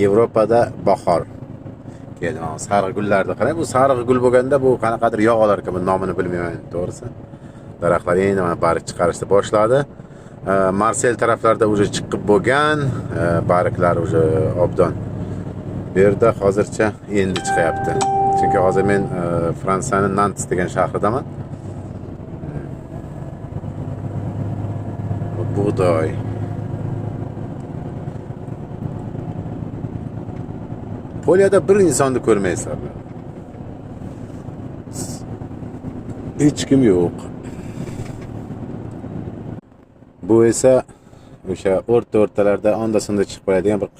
Yevropada bahor keldi. Mana sariq gullarni qarang. Bu sariq gul bo'lganda bu qanaqadir yog' olar ekan, buni nomini bilmayman to'g'risi. Daraxtlar endi mana barg chiqarishni boshladi. Marsel taraflarda уже chiqib bo'lgan, barglar уже obdon. Bu yerda hozircha endi chiqyapti. Chunki hozir men Fransiyaning Nantes degan shahridaman. Bug'doy. Poliyada bir insonni ko'rmaysizlar. Hech kim yo'q. Bu esa o'sha o'rta-o'rtalarda onda-sonda chiqib qoladigan bir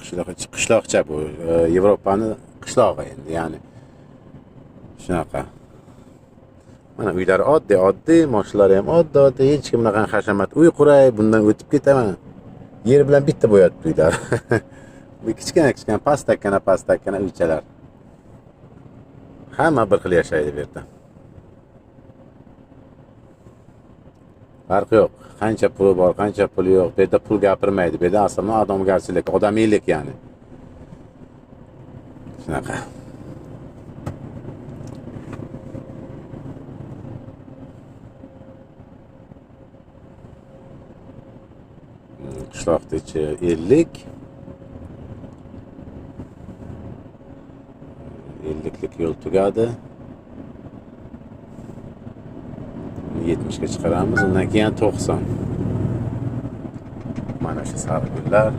qishloqcha bu. Yevropani qishlog'i endi, ya'ni shunaqa. Mana uylari oddiy-oddiy, mashinalari ham oddiy-oddiy, hech kim bunaqa hashamat uy quray, bundan o'tib ketaman. Yer bilan bitta bo'yatdi uylar. Bu kichkina-kichkina, pastakkina-pastakkina uychalar. Hamma bir xil yashaydi bu yerda. Farqi yo'q. Qancha puli bor, qancha puli yo'q. Bu yerda pul gapirmaydi. Bu yerda aslida odamgarchilik, odamiylik ya'ni. Shunaqa. Qishloqda ichi 50. 50lik yo'l tugadi. 70 ga chiqaramiz, undan keyin 90. Mana shu sariq gullar.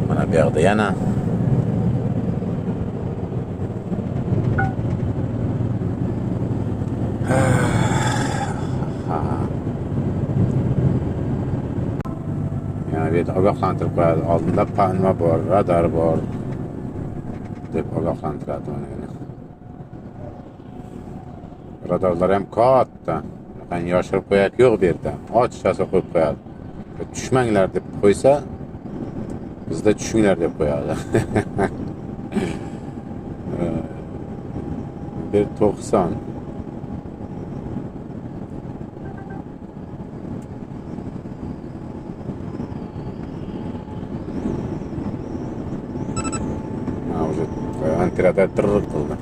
Mana bu yoqda yana yana bu yerda ogohlantirib qo'yadi. Oldinda nima bor, radar bor deb ogohlantiradi mana. Radarlar ham katta. Bunaqa yoshirib qo'yak yo'q bu yerda. Ochiqchasi qo'yib qo'yadi. Tushmanglar deb qo'ysa, bizda tushinglar deb qo'yadi. Bir 90. Ha, уже antiradar tirr qildi.